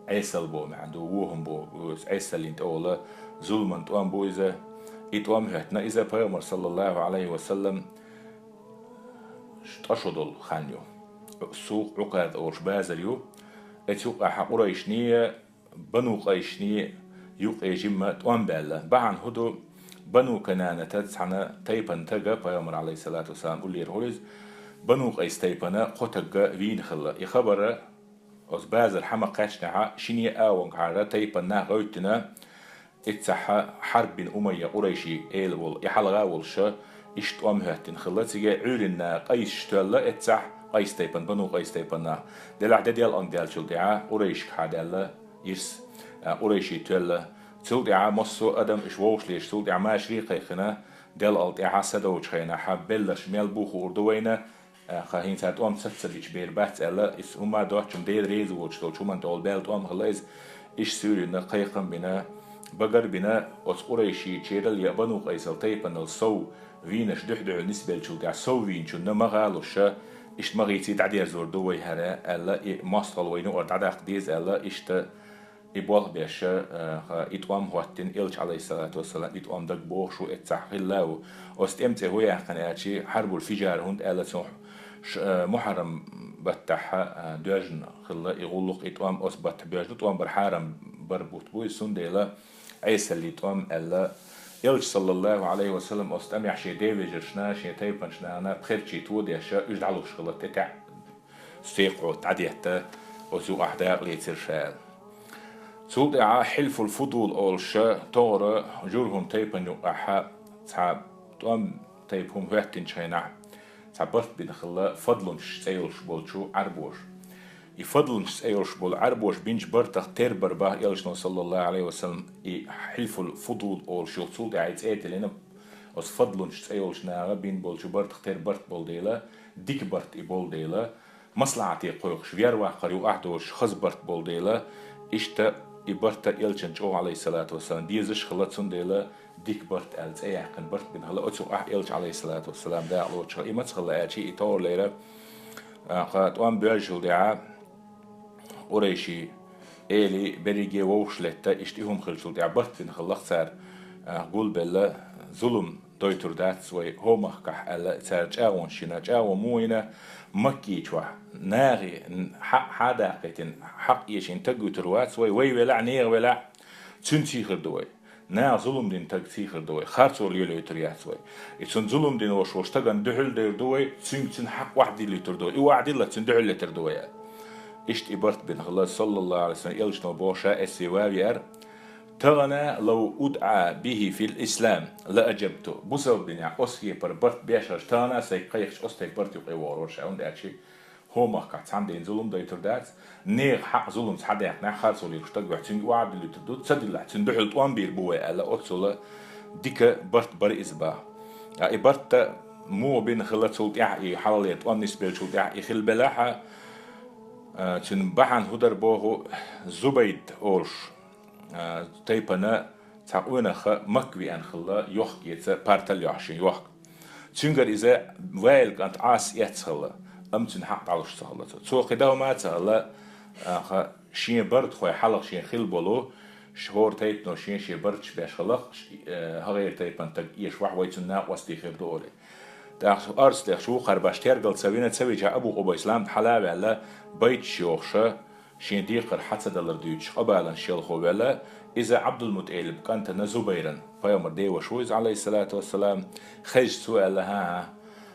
Ӏесалла боху маьӀна ду, вон хӀума бохург ду, Ӏесаллина тӀе олу зуламан тӀом бу иза. И тӀом хӀоьттина иза пайхамар, саллаллаху Ӏалайхи ва саллам, ш-, ткъа шо долу хан ю. Сух Ӏукъада олуш базар ю. Эцу юкъахь къурайшний, Бану Къайсний юкъе жимма тӀом баьлла. Бахьана хӀун ду, Бану Кананата цхьана тайпана тага, пайхамар, Ӏалайхиссалату вассалам, уллера хуьлу иза, Бану Къайс тайпана кхо таг вийна хилла. И хабар оцу базар хьа ма кхаьчнехь, шине а агӀонгахьара тайпана нах гӀевттина, иццахь Хьарб бин Умайя, къурайшийн эла волу, и хьалха а волуш, иштта тӀом хӀоьттина хилла. Цига Ӏуьйранна къайсаш тоьлла эццахь, Къайс тайпана, Бану Къайс тайпана нах. Делахь де делкъанг даьллачул тӀаьхьа къурайшкахьа даьлла ирс, а, къурайший тоьлла. Цул тӀаьхьа массо а адам уьш вовшашлиъча, цул тӀаьхьа машаре а кхайкхина, делкъал тӀаьхьа са довчу хенахь, белларш мел бу хуур ду вайна, а, ха, хӀинца тӀом ца, ца бича бер бац аьлла, иза хӀума доцчунна Дела реза воцуш долчу хӀуманна тӀехула баьлла тӀом хилла иза, иштта суьйранна кхайкхам а бина, багар а бина, оцу къурайший черал я Бану Къайсал тайпанал сов вийнарш дуьхь-дуьхьал нисбеллачул тӀаьхьа сов вийначунна ма гӀалуш, иштта ма хийций, дӀадерзор ду вай хӀара аьлла, и мостагӀалла вайна юкъара дӀадаккха деза аьлла, иштта и болх беш, а, ха, и тӀом хӀоттийна Элча, Ӏалайхиссалату вассалам, и тӀом дагабохуш ву, эццахь хилла а ву. Оцу тӀеман цӀе хӀун яьккхина аьлча, Хьарбул Фижар хӀунда аьлла, цунах ш-, а, Мухьаррам баттахь, а, доьжна хилла и гӀуллакх, и тӀом оцу баттахь боьжна, тӀом бар хьарам бар бутт бу иза, цундела Ӏесаллин тӀом аьлла. Элча, саллаллаху Ӏалайхи ва саллам, оцу тӀамехь шен ден вежаршна, шен тайпанчу нахана пхерчий тодеш, уьш дӀалуш хилла тӀе-тӀе. Секхо дӀадетта, оцу юкъахь дакъа лецира ша аьлла. Цул тӀаьхьа Хьилфул Фудул олуш, тохара ЖурхӀум тайпана юкъахь цхьа тӀом тайпа хӀума хӀоьттинчу хенахь, цхьа барт бина хилла фадлунчаш цӀе йолуш болчу Ӏарбоша. И фадлунчаш цӀе йолуш болу Ӏарбоша бинчу бартах тера бара боху Элчано, саллаллаху Ӏалайхи ва саллам, и Хьилфул Фудул олуш юха цул тӀаьхьа и цӀе тиллина, оцу фадлунчаш цӀе йолчу наха бина болчу бартах тера барт болу дела, дика барт и болу дела, маслахьате кхойкхуш, вер-ваккхар юкъахь доцуш хаза барт болу дела, иштта и барт Элчанна чӀогӀа, Ӏалайхиссалату вассалам, безаш хилла, цундела дика барт аьлла цӀе яьккхина барт бина хилла оцу юкъахь Элча, Ӏалайхиссалату вассалам, дакъа лоцуш хилла. И маца хилла аьлча, и товралера, а, кха, тӀом боьжначул тӀаьхьа къурайший элий берриге вовшах летта, иштта и хӀума хиллачул тӀаьхьа барт бина хилла-кх цара, а, гулбелла зулум дойтур дац вай хӀо махкахь аьлла, цара чӀагӀонаш йина, чӀагӀо муха йина, Маккийчохь нахе хьакъ хьадаккхийтина, хьакъ эшийна таг вуьтур вац вай, вай велахь, нехан велахь, цуьнан ций хир ду вай. Наха зулум дина таг ций хир ду вай, харцо лелойтур яц вай. И цунна зулум дина волуш волу стагана дуьхьал дер ду вай, цуьнга цуьнан хьакъ охьадиллуьйтур ду вай, и охьадиллалц цуьнан дуьхьал летар ду вай аьлла. Иштта и барт бина хилла, саллаллаху Ӏалайхи ва саллам, элчано бохуш а, эссе ван веара, тахана лав удӀа бихи фил ислам ла аджабту. Бусалба динехь оцу кепара барт беш хилча, тахана а сайга кхайкхича, оцу стеган барт юкъе вогӀур вара ша, хӀунда аьлча хӀо махкахь цхьана ден зулум дойтур дац, нехан хьакъ зулумца хьадаьккхинехь, харцо лелош стаг вехь, цуьнга охьадиллуьйтур ду, ца диллахь, цуьнан дуьхьал тӀом бийр бу вай аьлла, оццула дика барт бара иза баха. Ткъа и барт муха бина хилла цул тӀаьхьа, и хьалхалера тӀом нисбеллачул тӀаьхьа и хилла белахь а, а, цуьнан бахьана хӀун дара боху, Зубайд олуш, а, тайпана цхьа къонах Макка веана хилла, йохк-эца, партал йохьуш йохк. Цуьнгара иза ваьлла кӀант Ӏас эцна хилла, амма цуьнан хьакъ дӀалуш ца хилла цо. Цо кхин дан хӀума а ца хилла, аха, шен бартахой хьалха шен хилла болу, ш-, хӀора тайпано шен-шен барташ беш хилла, ш-, э, хӀагӀера тайпана таг эшавахь, вай цуьнан накъостий хир ду олий. ТӀаккха орца дехча вукхара баш тергал ца вина, ца вича Абу Къубайс ламта хьала а ваьлла, байташ йохуша, шен декхар хьа ца далар дуьйцуш, къабалан шелхо ваьлла, иза Ӏабдулмуталиб кӀантана Зубайран, пайхамар деваш ву иза, Ӏалайхиссалату вассалам, хезча цо аьлла: «ХӀан-хӀа,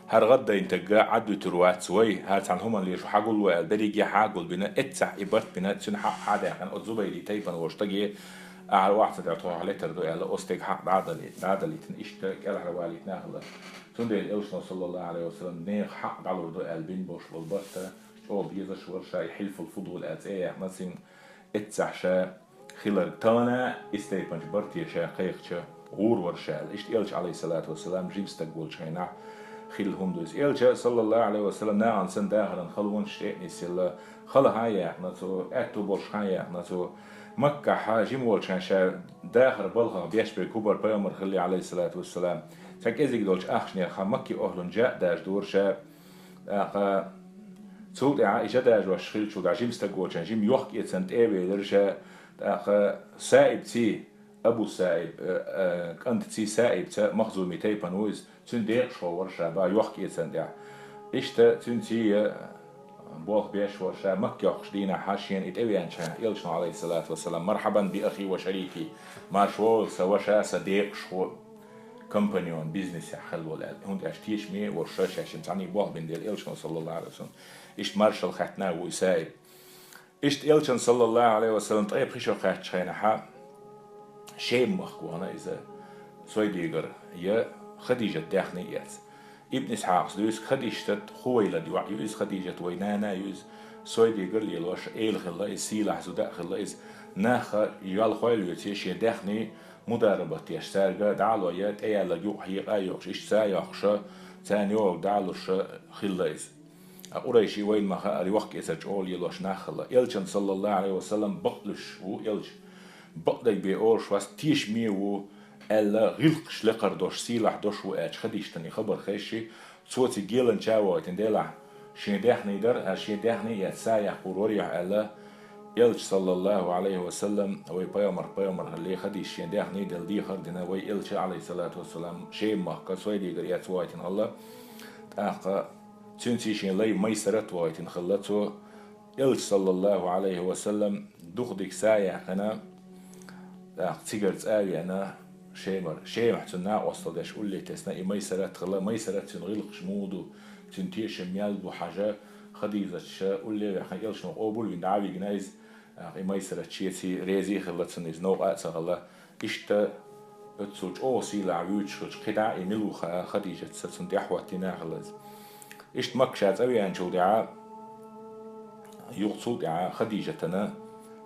хӀара гӀаддайна тагга Ӏад вуьтур вац вай, хӀара цхьана хӀуманна леша хьагулло», аьлла, берриге а хьагулбина, эццахь и барт бина, цуьнан хьакъ хьадаьккхина, оцу Зубайри тайпана волу стаге, ахьа охьа ца дер тхо хьалетар ду аьлла, оцу стеган хьакъ дӀадали-, дӀадалийтина, иштта кӀелхьарвалийтина хилла. Цундела элчано, саллаллаху Ӏалайхи ва саллам, нехан хьакъ дӀалур ду аьлла бина болуш болу барта, чӀогӀа безаш вара ша, и хьилфул фудул аьлла цӀе а яьккхина цуьнга, эццахь ша хиларг тахана а, и стайпанчу барте ша кхайкхича, гӀур вара ша аьлла. Иштта элча, Ӏалайхиссалату вассалам, жима стаг волчу хенахь хилла хӀума ду иза. Элча, саллаллаху Ӏалайхи ва саллам, нахана санна дахаран халонаш тӀе а нисъелла, хала хьан а яьккхина цо, аьтту болуш хьан а яьккхина цо. Маккахь жима волчу хенахь ша дахар балхах беш берг хӀун бара, пайхамар хилла, Ӏалайхиссалату вассалам. Цхьа кӀезиг долчу ахчанех хьан Макки охьлун жа а дажадора ша. ТӀаккха цул тӀаьхьа и жа дажош хиллачул тӀаьхьа жима стаг волчу хенахь жима йохк-эцан тӀе а велира ша. ТӀаккха Саибций, Абу Саиб, э, э, кӀантаций Саибца, Махзуми тайпана ву иза, цуьнан декъашхо вара ша баха йохк-эцан тӀехь. Иштта цуьнций а болх беш вара ша, Макка йоккхучу дийнахь шена и тӀевеанчу хенахь, элчано, Ӏалайхиссалату вассалам: «Мархьабан би ахи ва шарики, марша вогӀийла сан ваша, сан декъашхо, компаньон бизнесехь хилла волу», аьлла. ХӀунда аьлча тешаме а волуш ша шаьшшинна цхьаьна болх бина дела элчано, саллаллаху Ӏалайхи ва саллам. Иштта маршалла хаьттина а ву и Саиб. Иштта элчано, саллаллаху Ӏалайхи ва саллам, ткъе пхи шо кхаьччу хенахьа, Шема махка вахана иза, Сойдигар я Хадижат даьхни эцна. Ибн Исхьакъас дуьйцу, Хадижат Хувайлад йоӀ ю иза, Хадижат вай нана ю иза, Сойдигар лелош, эла хилла иза, сийлахь зуда а хилла иза. Нахха йоьлхой а лоьций, шен даьхни мударабат еш, цаьрга дӀа а лой, тӀеяьлларг юкъахь хьекъа а йоккхуш, иштта са а йоккхуша, царна йогӀург дӀа а луша хилла иза. Ткъа къурайший вайна ма хаара, йохк-эцар чӀогӀа лелош нах хилла. Элчан, саллаллаху Ӏалайхи ва саллам, бакълуьйш ву элча. Бакъдерг бен олуш вац, тешаме ву аьлла, гӀиллакхаш лекхар долуш, сийлахь долуш ву аьлча, Хадижатан и хабар хезча, цо цига геланча а вахийтина делахь, шен даьхни дара, аса шен даьхни а эцна, са а яккхур вара юьхь аьлла, элча, саллаллаху Ӏалайхи ва саллам, вай пайхамар, пайхамар хилла, Хадижа шен даьхни а делла, дехар а дина, вай элча, Ӏалайхиссалату вассалам, Шема махка Сойдигар эцна вахийтина хилла. ТӀаккха цуьнций шен лай Майсарат вахийтина хилла цо. Элча, саллаллаху Ӏалайхи ва саллам, дукха дика са а яьккхина, тӀаккха цигара цӀа а веана, Шемара, Шемахь цуьнан накъостал деш улле тесна и Майсарат хилла. Майсарат цуьнан гӀиллакхаш муха ду, цуьнан тешам мел бу хьажа, Хадижаташа улле а ваьккхина, элчано къобал а вина, дӀа а вигна иза. ТӀаккха и Майсарат шеца реза а хилла цунна, иза новкъа а ца хилла. Иштта оццул чӀогӀа сийлахь вуьйцуш хилча, кхидӀа а и мила ву хаьа, Хадижатаца цунна тӀаьхьахӀоттийна а хилла иза. Иштта Макка ша цӀа веанчул тӀаьхьа, юха цул тӀаьхьа Хадижатана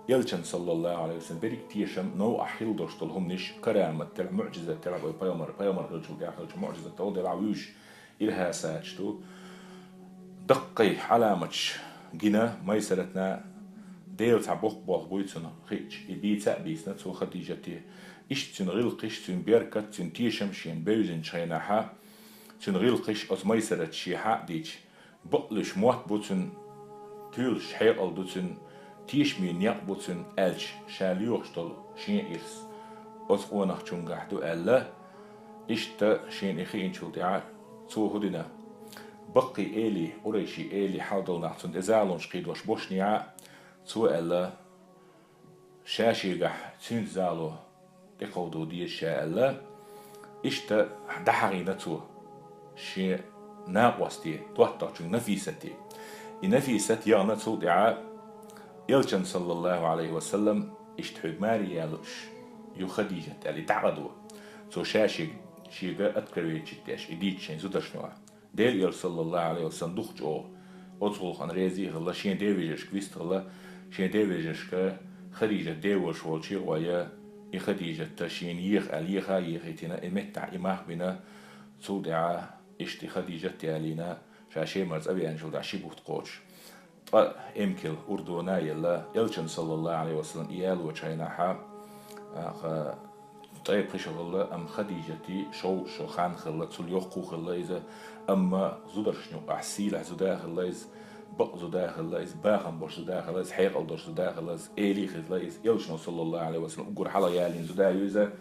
элчан, саллаллаху Ӏалайхи ва саллам, берриг тешам, новкъахь хилла долуш долу хӀуманаш, карамат делахь, муӀжизат делахь, вай пайхамар, пайхамар хиллачул тӀаьхьа хиллачу муӀжизат делахь, вуьйш ирхӀасаташ ду. Даккхий Ӏаламаташ гина Майсаратна, Дела цхьа боккха болх буй цунах хиъча, и бийца а бийцина цо Хадижате. Иштта цуьнан гӀиллакхаш, цуьнан беркат, цуьнан тешам шена бевзинчу хенахьа, цуьнан гӀиллакхаш оцу Майсарата шен хьа а дийча, бакълуьйш мотт бу цуьнан, туьйлаш хьекъал ду цуьнан, тешаме некъ бу цуьнан аьлча, ша лоьхуш долу шен ирс. оцу къонахчунгахь ду аьлла, иштта шена и хиъначул тӀаьхьа цо хӀун дина? Баккхий элий, къурайший элий хьалдолу нах цунна тӀе залонаш кхийдош болчу нехан, цо аьлла, ша шегахь цуьнца зало тӀекховдо деза ша аьлла, иштта дӀахьахийна цо шен накъосте, доттагӀчуьнга Нафисате. И Нафисат яхана цул тӀаьхьа элчан, саллаллаху алейхи ва саллам, иштта хьоьга маре ялуш ю Хадижат аьлла, и дӀакъадо. Цо ша шега, шега откровенчик деш, и дийца шайн зударшна. Делан элча, саллаллаху алейхи ва саллам, дукха чӀогӀа оцу гӀуллакхана реза а хилла, шен девежаршка вистхилла, шен девежаршка Хадижат девош волчу гӀоя, и Хадижатта шена еха аьлла, еха а ехийтина, и меттахь и мах бина, цул тӀаьхьа иштта и Хадижат ялийна, ша Шемара цӀа веанчул тӀаьхьа ши бутт кхочуш. Ткъа эмкал урдона елла, элчан, саллаллаху алейхи ва саллам, и ялочу хенахьа, аха, тӀе пхи шо хилла, амма Хадижати шовзткъа шо хан хилла, цул йоккха хилла иза, амма зударшна юкъахь сийлахь зуда хилла иза, бакъ зуда хилла иза, бахам болуш зуда хилла иза, хьекъал долуш зуда хилла иза, элий хилла иза, элчано, саллаллаху алейхи ва саллам, уггар хьалха ялийна зуда ю иза,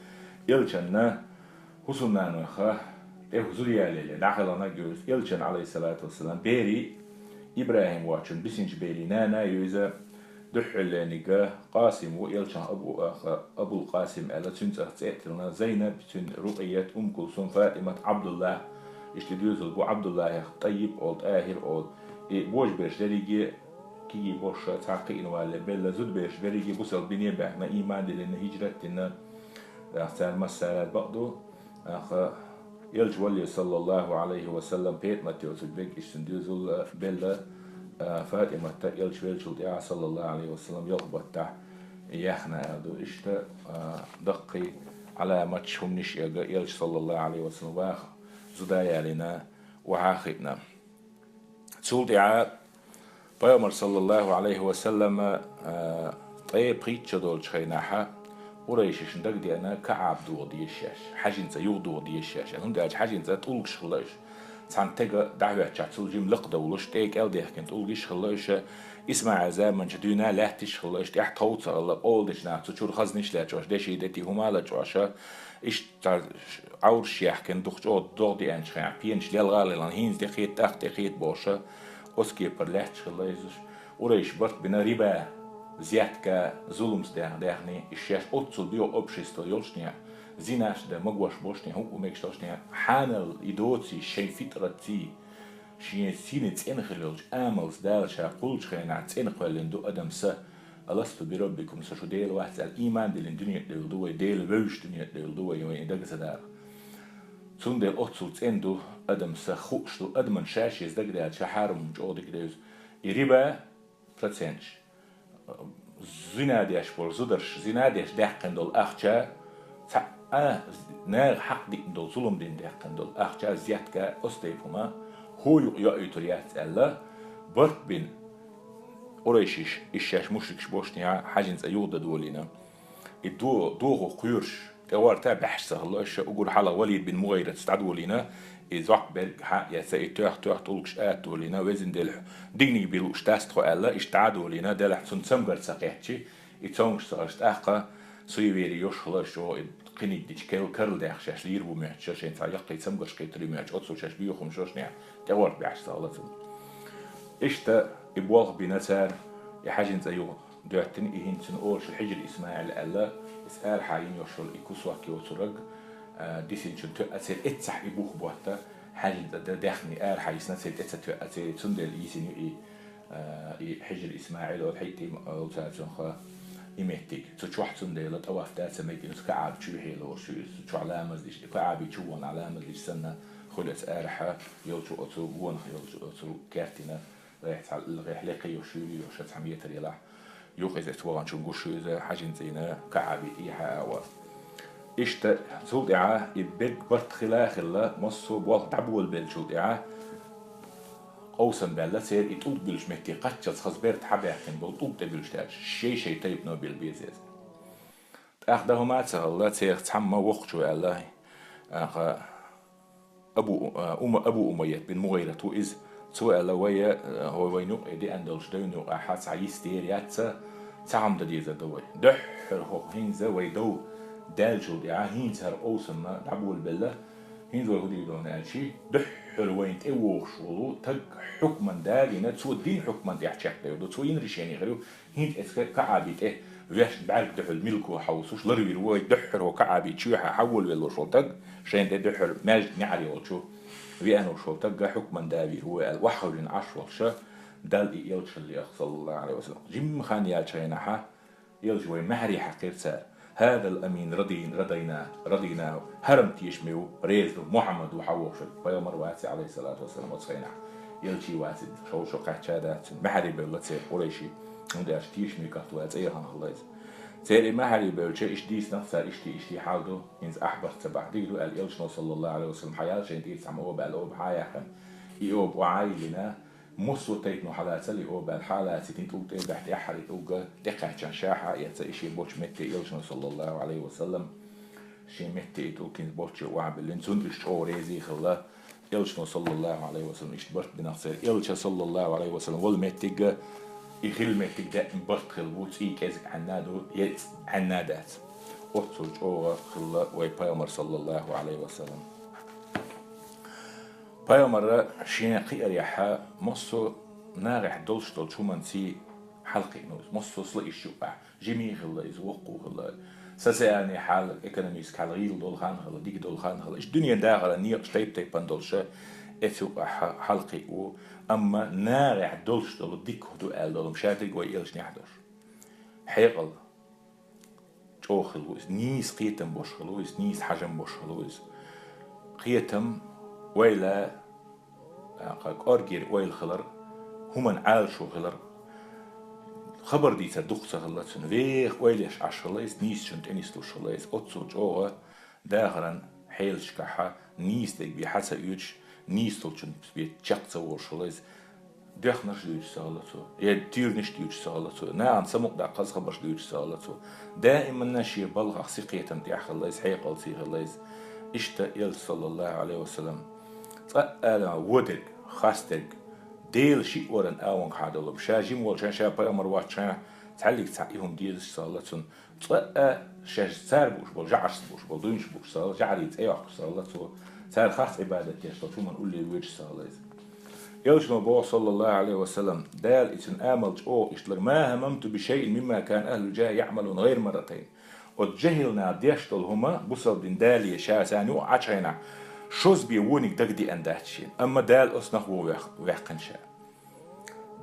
элчанна, хӀусамнанойха тӀе зуда ялийла, дӀахиларниг ю иза, элчан, алейхиссалату вассалам, берий, ИбрахӀим воцчун бисинчу берийн нана ю иза, дуьххьарлерниг Къасим ву, элчан абу, аха, Абул Къасим аьлла, цуьнан цӀе а тиллина, Зайнаб, цуьнан Рукъият, Умм Кулсум, ФатӀимат, Ӏабдуллахь, иштта доьзал бу, Ӏабдуллахьех ТӀаййиб олу, ТӀахӀир олу. И божаберш дерриге кегий болуш, цхьа кхиъна валале белла, зудаберш дерриге бусалба дине а баьхкина, ийман диллина, хӀижрат дина, цара массара а бакъ ду. Аха, элча валале, саллаллаху алейхи ва саллам, ПетӀамат йоцург берг иштта доьзал белла, а, ФатӀиматта элча веллачул тӀаьхьа, саллаллаху алейхи ва саллам, ялх баттахь яьхна аьлла ду. Иштта, а, даккхий Ӏаламаташ, хӀуманаш эга, элча, саллаллаху алейхи ва саллам, ваха зуда ялийна, охьа а хиъна. Цул тӀаьхьа Пайхамар, саллаллаху алейхи ва саллам, а, ткъе пхийтта шо долчу хенахьа, къурайшишна дагадеана КаӀб догӀа дезаш шаьш, хьаьжин цӀа юха догӀа дезаш шаьш. ХӀунда аьлча хьаьжин цӀа тӀулгаш хилла уьш. Цхьана тега дӀахӀоьттича цул жима лакхадовлуш, тӀе кӀел дехкина тӀулгаш хилла уьш. ИсмаӀил заманчу дуьйна лаьтташ хилла уьш, тӀехь тхов ца хилла, къола дечу наха цу чуьра хазнаш лечкъош, деши дети хӀума лечкъош. Иштта Ӏовраш яьхкина, дукха чӀогӀа догӀа деанчу хенахь, пенаш лелха а лелхина, хӀинца тӀекхета, тӀаккха тӀекхета бохуша, оцу кепара лаьтташ хилла иза уьш. Къурайш барт бина риба, зетка, зуламца дехна, дехний, и шаьш оццул доьху общество йолчу нехан, зинаш дан магош болчу нехан, хӀуъу мегаш долчу нехан, хьанал и доций шайн фитӀратций, шен сине цӀена хила йолчу амалца Дала ша кхуллучу хенахь цӀена кхоьллина ду адам са, «Аласту би роббикум», со шу Дела вац аьлла, ийман диллина дуьнен тӀе девлла ду вай, Дела вевзаш дуьнен тӀе девлла ду вай, вайн и дага ца дара. Цундела оццул цӀена ду адам са, хууш ду, адаман ша-шеца дагадаьлча хьарам чӀогӀа дика девза. И риба, проценташ. Зина деш болу зударш, зина деш даьккхина долу ахча, цхьа а наха хьакъ диъна долу зулам дина даьккхина долу ахча, зетка, оцу тайпа хӀума, хӀу юкъа йоуьйтур яц аьлла, барт бина, къурайшиш, и шаьш мушрикаш болчу нехан хьаьжин цӀа юха дан долийна. И до-, дохо кхоьруш, тӀе гӀорта баьхьаш ца хилла, ша уггар хьалха Валид бин МугӀайрат дӀадолийна, и зӀок берг хьа а эца, и тоьх-тоьх тӀулгаш а долийна, везан Дела, дигниг бен лууш дац тхо аьлла, иштта дӀадолийна, делахь цунна цамгар ца кхеттачи, и цомгаш ца хилча тӀаккха, суеверие йолуш хилла, чӀогӀа и кхиниг дича кел-, карладаьхна шаьш лийр бу моьттуш, шайн цхьа яккхий цамгарш кхийтур ю моьттуш, оццул шаьш боьхамаш йолуш нехан тӀе гӀорта баьхьаш ца хилла цунна. Иштта и болх бина цара, и хьаьжин цӀа юха доьттина, и хӀинца цунна олуш Хьижр ИсмаӀил аьлла, иза арахьа йина йолуш йолу и кусок йоцург, а, дисинчун тоьа церан эццахь и бух ботта, хьаьжин цӀа дан даьхний арахьа йисна церан тӀе ца тоьа церан, цундела йисина ю и, а, и Хьижр ИсмаӀил, оцу хӀиттийна олу цара цунах и меттиг. Цу чохь цундела тӀаваф да ца мега, иза КаӀб чу вихье лоруш ю иза. Цу чохь ламаз деш, КаӀби чу вахана ламаз деш санна, хуьлаца арахьа йолчу оцу гонах йолчу оцу кертина, Гехь цхьа, гехь лекха йо, шуьйра йо, ша цхьа метр елахь. Юха иза эцу ваханчун гуш ю иза, хьаьжин цӀийна, КаӀби тӀехьа а ван. Иштта, цул тӀаьхьа и берг барт хила а хилла, массо а болх дӀаболабеллачул тӀаьхьа, къовсам баьлла церан и тӀулг буьллучу метте кхаччалц хаза берд хьабаьхкина болу тӀулг тӀе буьллуш даьлча, шай-шай тайпано билла беза иза. ТӀаккха дан хӀума а ца хилла, цех цхьамма воккхачо аьлла, аха, Абу, а, Ума-, Абу Умайят бин МугӀайрат ву иза. Цо аьлла, вай, а, хӀо вайн юкъе деана долчу девна юкъахь цхьа йист ер яц, цхьа хӀума дан дезар ду вай. Дуьххьара хӀокху хӀинца вай дов даьллачул тӀаьхьа хӀинца хӀара овсанна дӀаболабелла, хӀинца вай хӀу дийр ду аьлча, дуьххьара вайна тӀе вогӀуш волу таг хьукман далийна, цо дина хьукман тӀехь чекхдевр ду, цо йина решени хир ю, хӀинца эцка КаӀбе тӀе вешан бӀаьрг дуьхьал милко хьовсуш, ларвийр ву вай дуьххьара хӀо КаӀбе чоьхьа хьаволавелларш волу таг, шайна тӀе дуьххьара маьждиг неӀар йолчу веана волуш волу таг хьукман далийр ву аьлла, охьахевшина Ӏаш волуша, Далла и элча хилла яхха, саллаллаху Ӏалайхи ва саллам. Жимма хан яьлча хенахьа, элча вай маьхьарий хьаькхира цара. هذا الأمين رضي-، رضينا، رضينا. ХӀара-м тешаме ву, реза ду, Мухьаммад ву хьан вохуш, пайхамар вац, Ӏалайхиссалату вассалам, оцу хенахь. Элчий вац, шовзткъа шо кхаьчча дац цуьнан. Маьхьарий бевлла церан къурайший, хӀунда аьлча тешаме кхалхар вац, цӀе яхана хилла иза. Церан и маьхьарий бевлча, иштта дийцинарг цара, иштта, иштта хьал ду, хӀинца ахь барт ца бахь дика ду аьлла, элчано, саллаллаху Ӏалайхи ва саллам, хьаяьлла шайна тӀера цхьамма оба аьлла, оба хьаяьккхина. И оба охьа а йиллина, массо а тайпано хьалацалла и оба аьлла, хьалацийта и тӀулг тӀе а баьхьа, тӀаьххьара и тӀулг тӀекхаьчча ша хьаэца, и шен болчу метте элчано, саллаллаху Ӏалайхи ва саллам, шен метте и тӀулг хӀинца болчче охьабиллина, цунна уьш чӀогӀа реза хилла. Элчано, саллаллаху Ӏалайхи ва саллам, иштта барт бинарг церан. Элча, саллаллаху Ӏалайхи ва саллам, волу меттиг а, и хилла меттиг даима барт хилла бу, цӀий кӀезиг Ӏаьнна а ду, е цӀе Ӏаьнна а дац. Оццул чӀогӀа хилла вай пайхамар, саллаллаху Ӏалайхи ва саллам. Пайхамара шен кхиарехьа, массо а нахехь долуш долчу хӀуманций хьалакхиъна иза, массо а слаиш юкъахь, жима а хилла иза, воккха а хилла. Социальный хьал, экономический хьал гӀийла долу хан хилла, дика долу хан хилла. Иштта дуьненан дахаран некъаш тайп-тайпана долуша, эцу юкъахь хьалакхиъна ву, амма нахехь долуш долу дика хӀу ду аьлла долу, ша дерг вай элчанехь долуш. Хьекъал чӀогӀа хилла ву иза, нийса кхетам болуш хилла ву иза, нийса хьажам болуш хилла ву иза. Кхетам, ойла, тӀаккха кӀоргера ойла хилар, хӀуманна Ӏалашо хилар, хабар дийцар дукха ца хилла цуьнан. Веха ойла еш Ӏаш хилла иза, нийсачунна тӀе нислуш хилла иза. Оццул чӀогӀа дахаран хьелашкахьа нийса дерг бен хьа ца оьцуш, нийса долчунна бен чекх ца волуш хилла иза. Доьхнарш дуьйцуш ца хилла цо, я тирнаш дуьйцуш ца хилла цо, нахана самукъадаккха хаза хабарш дуьйцуш ца хилла цо. Даиманна шен балхах, синкхетам тӀехь хилла иза, хьекъалций хилла иза. Иштта элча, саллаллаху Ӏалайхи ва саллам, цкъа а ала вон дерг, харц дерг, Делан шиъ варан агӀонгахьа долу, ша жима волчохь, ша пайхамар воцчохь, цхьаьллиг цхьа и хӀума дезаш ца хилла цунна. Цкъа а шаьш цара бууш болу, жӀараш бууш болу, дуьйнаш бууш ца хилла, жӀарийн цӀе йоккхуш ца хилла цо, цара харц Ӏибадат деш долчу хӀуманна улле воьдуш ца хилла иза. Элчано боху, саллаллаху Ӏалайхи ва саллам, Дала и цуьнан амал чӀогӀа иштта лар: «ما هممت بشيء مما كان أهل الجاهلية يعملون غير مرتين». Оцу жаьхӀил наха деш долу хӀума бусалба дин дале ша царна юкъа Ӏачхьайнахь, шозза бен вониг дагадеана дац шена, амма Дала оцунах вон ваьккхина ша.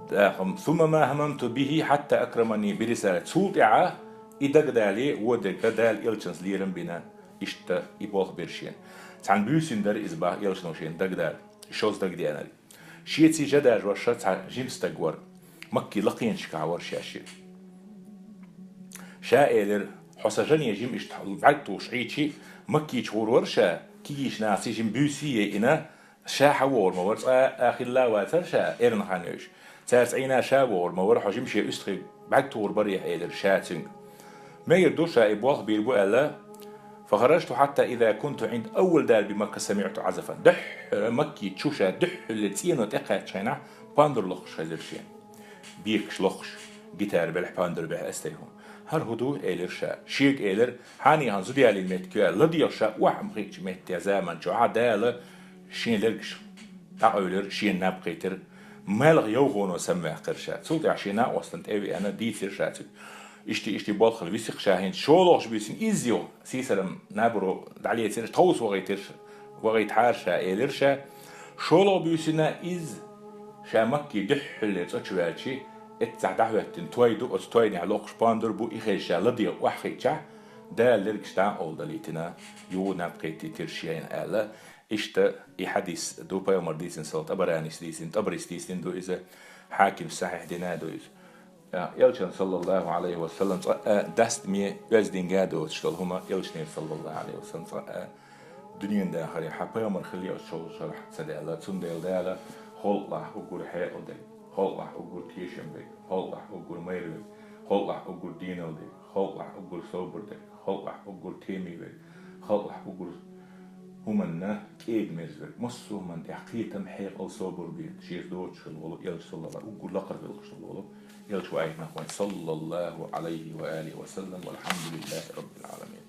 ТӀаккха: «ثم ما هممت به حتى أكرمني برسالة». Цул тӀаьхьа и дагадале, вон дерг Дала элчанца лерам бина, иштта и болх бира шена. Цхьана буьйсина дара иза, боху элчано, шена дагадала, шозза дагадеанарг. Шеца жа дажош цхьа жима стаг вара, Маккин лакхенашкахь вара шаьш. Ша элира: «Хьо сан жане жима иштта бӀаьрг тухуш Ӏийчи, Маккича гӀур вара ша, кегийчу нахаца жима буьйса а яйина, ша хьан вогӀур ма вара, цкъа а хилла а вацара ша, эрна хан йойуш. Цаьрца Ӏийна ша вогӀур ма вара, хьо жима шен уьстагӀий бӀаьрг тухур бара», — элира ша цуьнга. Мегар ду ша и болх бийр бу аьлла. «فخرجت حتى إذا كنت عند أول دار بمكة سمعت عزفا». Дуьххьара Макки чу ша дуьххьарлера цӀено тӀекхаьчча хенахь, пандур лохуш хезира шена. Бекаш лохуш, гитара белахь, пандур белахь, эстай хӀума. «ХӀара хӀу ду?» — элира ша. Шега элира: «Хьан и хан зуда ялийна меттиг ю», — аьлла. ЛадегӀа ша охьа ма хиъчу метте заман чохь Дала шен лергаш дӀакъевлира, шена наб кхийтира. Малх йовхоно самаваьккхира ша. Цул тӀаьхьа шен накъостан тӀе а веана, дийцира ша цуьнга. Иштта, иштта болх хилла, виси-кх ша хӀинца. ШолгӀачу буьйсина изза йо, сийсарам набаро дӀалецира, тховса вахийтира, вахийтахьара ша, элира ша. ШолгӀа буьйсина изза ша Макки дуьххьарлера цӀа чу ваьлчи, эццахь дӀахӀоьттина той ду, оцу тойнехь локхуш пандур бу, и хезча ша ладегӀа охьахиъчахь, Дала лергаш дӀа а къовладалийтина, юха наб кхийтийтира шена аьлла. Иштта и хьадис ду, пайхамар дийцина, сал ТӀабаранис дийцина, ТӀабарис дийцина ду иза, Хьакимс сахьихь дина ду иза. А, элчан, саллаллаху Ӏалайхи ва саллам, цкъа а дастаме оьзданга а доцуш долу хӀума элчанера, саллаллаху Ӏалайхи ва саллам, цкъа а дуьненан дахарехьа пайхамар хилла оцу шовзткъа шарахь ца даьлла. Цундела Дала халкъалахь уггар хьекъал дерг, халкъалахь уггар тешам берг, халкъалахь уггар майра верг, халкъалахь уггар денал дерг, халкъалахь уггар собар дерг, халкъалахь уггар теми верг, халкъалахь уггар хӀуманна кӀеда-мерза верг, массо а хӀуманна тӀехь кхетам, хьекъал, собар бен шеца доцуш хилла волу элча, саллаллаху, уггар лакхара хилла волу элча ву айхьа нах вайн, саллаллаху Ӏалайхи ва алихи ва саллам, валхьамдулиллахи раббил Ӏаламин.